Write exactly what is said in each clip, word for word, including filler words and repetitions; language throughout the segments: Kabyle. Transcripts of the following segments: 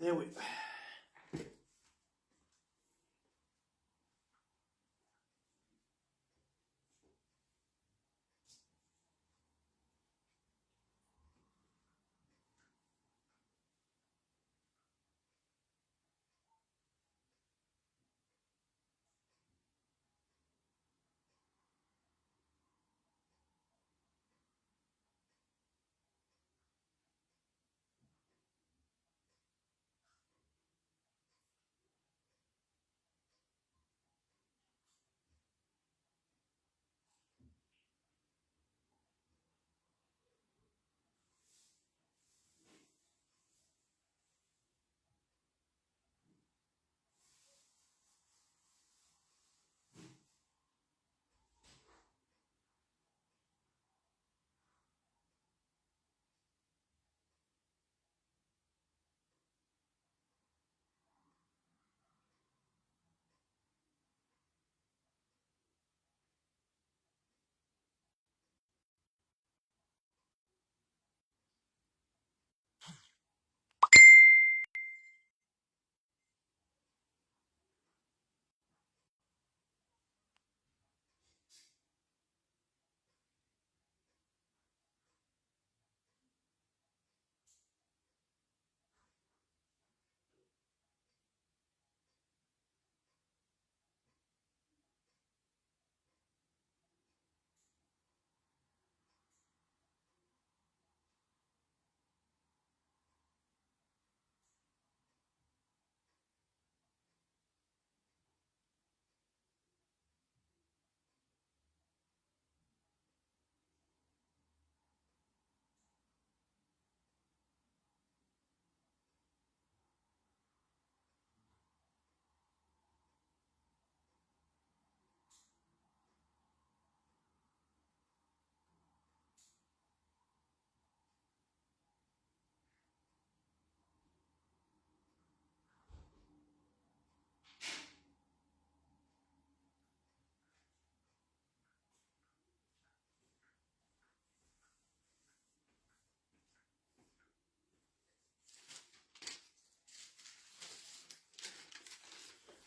Eh oui.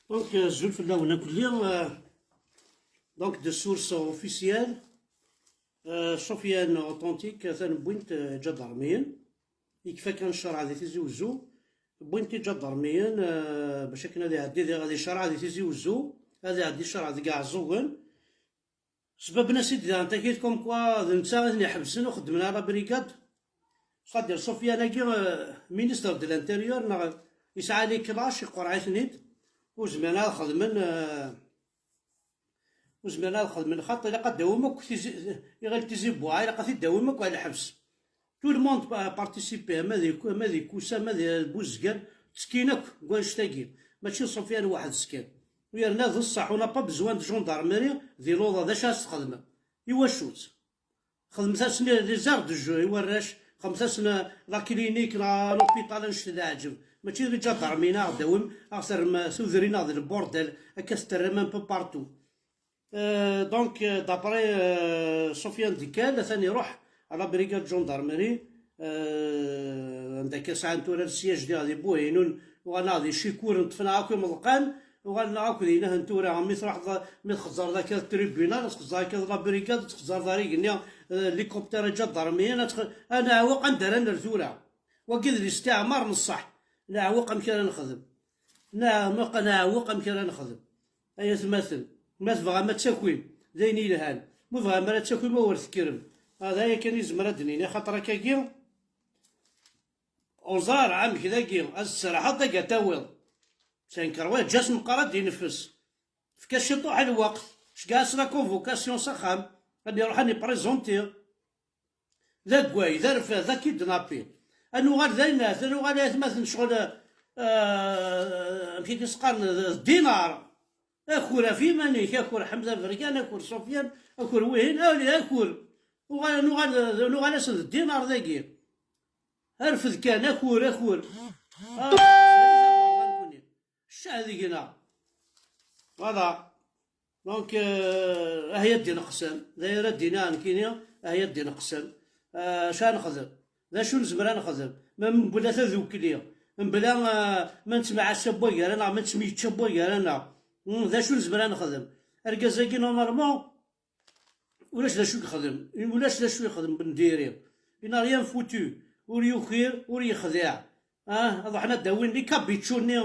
Donc, euh, azul fell-awen akk-nni, euh, donc, de source officielle, euh, Sofiane Authentique, atan wwin-t, euh, iǧadarmiyen, yekfa kan ccreɛ di Tizi Uzzu, wwin-t iǧadarmiyen, euh, bac akken ad iɛeddi di, ad icerreɛ di Tizi Uzzu, ad iɛeddi ccreɛ deg Iɛeẓẓugen. Sbabben-as-id daɣen takit comme quoi d netta i ten-iḥebsen ur xeddmen ara la brigade. C'est-à-dire Sofiane-agi, euh, ministre de l'Intérieur, neɣ yesɛa les classes, iqerreɛ-iten-id, ur zmiren ara ad xedmen, euh, ur zmiren ara ad xedmen, xaṭi ilaq ad d-tawim akk Tizi, iɣil Tizi Bouɛa, ilaq ad t-id-tawim akk ɣer lḥebs. Tout le monde a participé, ama d Iku-, ama d Ikusa, ama d Buzgan, ttekkin akk deg wannect-agi. Mačči d Sofiane weḥd-s kan. U yerna d ṣṣeḥ, on n'a pas besoin de gendarmerie di Luḍa, d acu ara s-txedmem? Iwacu-tt? Xedmet-asen les aires de jeu i warrac, xedmet-asen la clinique, la, l'hôpital, annect leɛǧeb. Mačči d lǧadarmi-nni a ɣ-d-tawim, a ɣ-terrem tudrin-a d lburdal, akka tettarram un peu partout. Euh, donc, euh, d'après, euh, Sofiane Dikkal, atan iruḥ à la brigade de gendarmerie, euh, anda akka sɛan tura le siège diɣ di Buhinun, uɣalen-aɣ di Cikur, ṭṭfen-aɣ akk imeḍqan, uɣalen-aɣ akk dinna tura, mi truḥeḍ, mi txeẓẓreḍ akka d tribunal, ad txeẓẓer akka d la brigade, ad txeẓẓreḍ ar igenni, euh, l'hélicoptère, ǧadarmiyen, ad tx-, ad neɛweq anda ara nerr tura. Wagi d listiɛmar n ṣṣeḥ, neɛweq amek ara nexdem. Neɛmeq, neɛweq amek ara nexdem. Ay atmaten, ma tebɣam ad takim, d ayen yelhan. Ma tebɣam ara ad takim, awer tekkrem. Ah, d aya kan i nezmer ad d-nini, axaṭer akkagi, ur ẓriɣ ara amek dagi, ad tserrḥeḍ dagi ad tawiḍ. Senker wa, ǧǧa-s meqqar ad d-ineffes. Efk-as ciṭuḥ n lweqt, ceggeɛ-as la convocation s axxam, ad iruḥ ad iprezenti. D agway, d arfad, d akidnapi. Ad nuɣal d ayennat, ad nuɣal ay atmaten ccɣel, eh, amek i s-qqaren, d dinar. Akur ɣef yiman-ik, akur Ḥemza Bergan, akur Sufyan, akur wihin, ali akur. Uɣal, nuɣal, nuɣal-asen d dinar dagi. Rfed kan, akur, akur. Ah, ccah deg-neɣ. Voilà. Donc, euh, ah ya ddin qsam. D ayen ara d-iniɣ nekkini, ah ya ddin qsam. Ah, acu ara nexdem? D acu nezmer ad nexdem? Ma mebla tadukli, Mebla, ah, ma nettemɛassab wagar-aneɣ, ma nettemyeččab wagar-aneɣ. Hmm, d acu nezmer ad nexdem? Argaz-agi, normalement, ulac d acu yexdem, ulac d acu yexdem n diri. Il n'a rien foutu. Ur yukir, ur yexdiɛ. Ah, ad ruḥen ad d-awin les kabichos-nni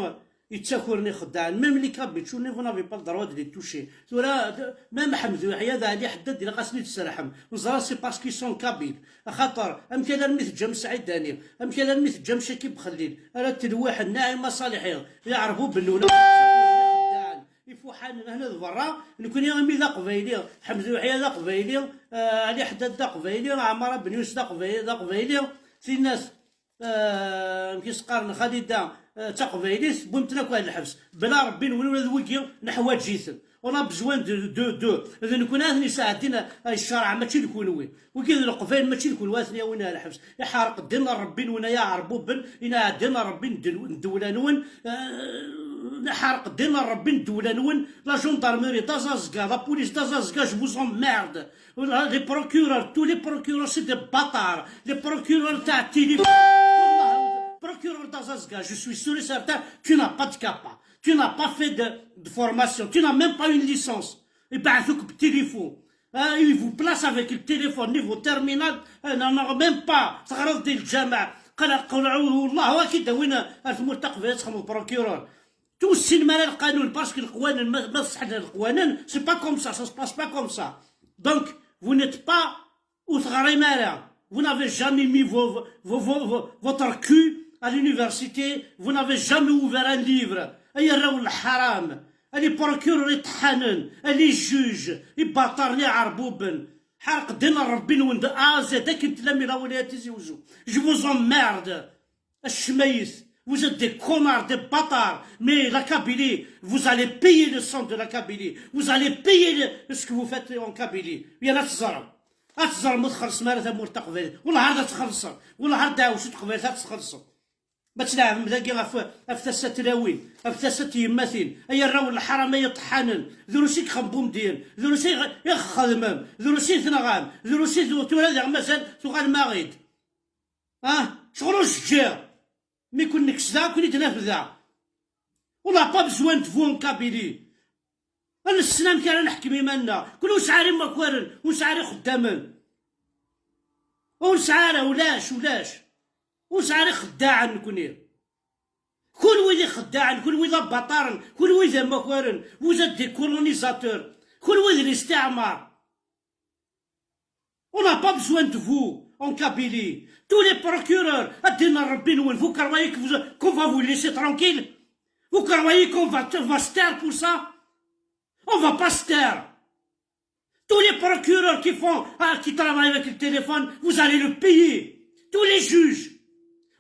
yettakren ixeddaɛen. Même les kabichos-nni, vous n'avez pas le droit de les toucher. Tura, même Ḥmed Uyeḥya d Ɛli Ḥeddad, ilaq ad sen-id-tserrḥem. Neẓra c'est parce qu'ils sont kabyles. Axaṭer, amek alarmi teǧǧam Saɛid Dani? Amek alarmi teǧǧam Cakib Xellil? Ara telwiḥen, Naɛima Ṣaliḥi, Yeɛrbuben, ula ixeddaɛen, ifuḥanen, hna d berra, nekni imi d aqbayli, Ḥmed Uyeḥya d aqbayli, eh, Ɛli Ḥeddad d aqbayli, Ɛmara Ben Yusef d aqbayli, d aqbayli, tinna-s, eh, amek i s-qqaren, Xalida, eh, d taqbaylit, wwim-ten akk ar lḥebs. Bla Ṛebbi-nwen ula d wigi neḥwaǧ-iten. On a besoin de, de, de, d nekni ad ten-isɛeddin, eh, ccṛeɛ, mačči d kunwi. Wigi d Leqbayel, mačči d kunwi ad ten-yawin ar lḥebs. Iḥerq ddin n Ṛebbi-nwen ay Iɛerbuben, ineɛɛed ddin n Ṛebbi n ddel-, n ddewla-nwen, eh, iḥerq ddin n Ṛebbi n ddewla-nwen, la gendarmerie d aẓazga, la police d aẓazga, je vous emmerde. Les procureurs, tous les procureurs, c'est des bâtards. Les procureurs, t'as télé-, والله, procureur d aẓazga, je suis sûr et certain, tu n'as pas de CAPA. Tu n'as pas fait de, de formation. Tu n'as même pas une licence. Ils battent au téléphone. Hein, ils vous placent avec le téléphone niveau terminal. Hein, non, non, même pas. تغرض ديال الجامعة. قال، قال، والله هو كي داوينا المرتق في تخمو procureur. Tout السينما على القانون، parce que القوانين ما، ما صحنا القوانين، c'est pas comme ça, ça se passe pas comme ça. Donc, vous n'êtes pas Ur teɣrim ara. Vous n'avez jamais mis vo-, vo-, vo-, vo-, votre cul à l'université. Vous n'avez jamais ouvert un livre. Ay arraw n lḥaram. Ay les procureurs iṭeḥḥanen. Ay les juges. Ibaṭaren iɛerbuben. Ḥerq ddin n Ṛebbi-nwen de A à Z akken tellam i la wilayat Tizi Uzzu. Je vous emmerde. Acmayet, vous êtes des connards, des bâtards, mais la Kabylie, vous allez payer le sang de la Kabylie, vous allez payer le, ce que vous faites en Kabylie. Yal ad teẓrem, ad teẓrem ur txellṣem ara tamurt taqbaylit. Wellah ar ad txellṣem, wellah ar dɛewsu teqbaylit ad txellṣem. Ma tleɛbem dagi ɣef, ɣef tasa tlawin, ɣef tasa tyemmatin, ay arraw n lḥaram, ay iṭeḥḥanen, drus i ixebbum din, drus i ɣ-, i xedmem, drus i tenɣam, drus i tu-, tura diɣ mazal tuɣalem-aɣ-id. Ah, شغل وش جاء؟ Mais كون نكس ذا، كون يدنا في ذا. On n'a pas besoin de vous en Kabylie. Ad nessen amek ara neḥkem iman-nneɣ. Kul ur nesɛi ara imakaren, ur nesɛi ara ixeddamen. Ur nesɛi ara, ulac, ulac. Ur nesɛi ara ixeddaɛen nekni. Kul wid ixeddaɛen, kul wid abaṭaren, kul wid amakaren, vous êtes des colonisateurs. Kul wid n istiɛmar. On n'a pas besoin de vous en Kabylie. Tous les procureurs, à Dina Rabbin, vous croyez que vous, qu'on va vous laisser tranquille? Vous croyez qu'on va, on va se taire pour ça? On va pas se taire. Tous les procureurs qui font, ah, qui travaillent avec le téléphone, vous allez le payer. Tous les juges,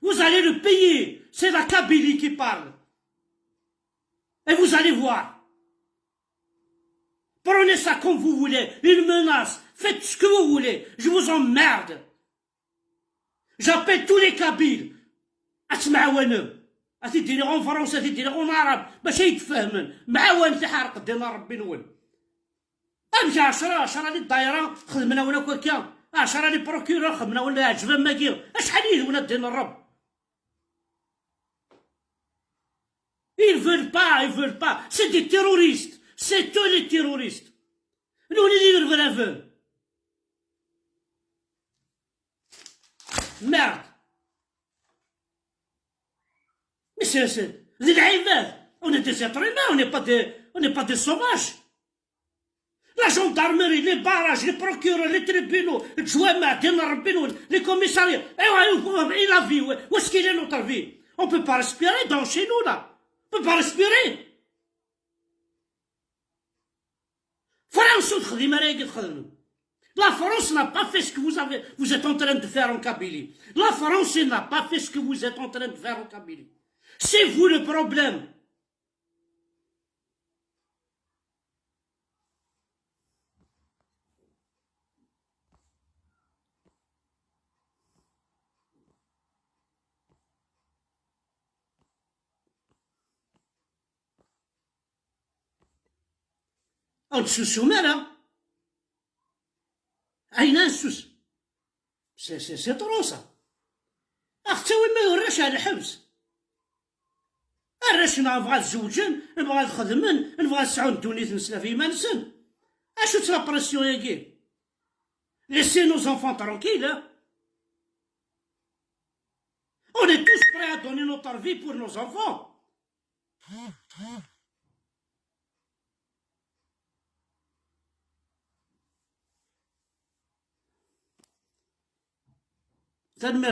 vous allez le payer. C'est la Kabylie qui parle. Et vous allez voir. Prenez ça comme vous voulez, une menace, faites ce que vous voulez, je vous emmerde. J'appelle tous les Kabyles. Asmawanem. Ad t-id-iniɣ en français, ad t-id-iniɣ en arabe, bac ad yi-d-fehmen. Mɛawanet iḥerq ddin n Ṛebbi-nwen. Amek ɛecra, ɛecra di ddayra xedmen-awen akk akka? Ɛecra di procureur xedmen-awen leɛǧeb am wagi? Acḥal yid-wen a ddin n Ṛebb? Ils veulent pas, ils veulent pas. C'est des terroristes. C'est eux les terroristes. Nous, on est des vrais. Merde. Mais c'est, c'est, on est des êtres humains, on n'est pas des, on n'est pas des sauvages. La gendarmerie, les barrages, les procureurs, les tribunaux, الجوامع ديال ربي، les commissariats. Et, et, et la vie, où, où est-ce qu'il est notre vie? On peut pas respirer dans chez nous là. On peut pas respirer. فرنسا تخدم على يد تخدم. La France n'a pas fait ce que vous avez, vous êtes en train de faire en Kabylie. La France n'a pas fait ce que vous êtes en train de faire en Kabylie. C'est vous le problème. Ur d-tessusum ara. Ɛyin ad nessusem. C'est, c'est, c'est trop ça. Ad ɣ-ttawin ma d urrac ar lḥebs. Arrac-nneɣ nebɣa ad zewǧen, nebɣa ad xedmen, nebɣa ad sɛun ddunit-nsen ɣef yiman-nsen. Acu-tt la pression-agi? Laissez nos enfants tranquilles, hein. On est tous prêts à donner notre vie pour nos enfants. Tanemmirt.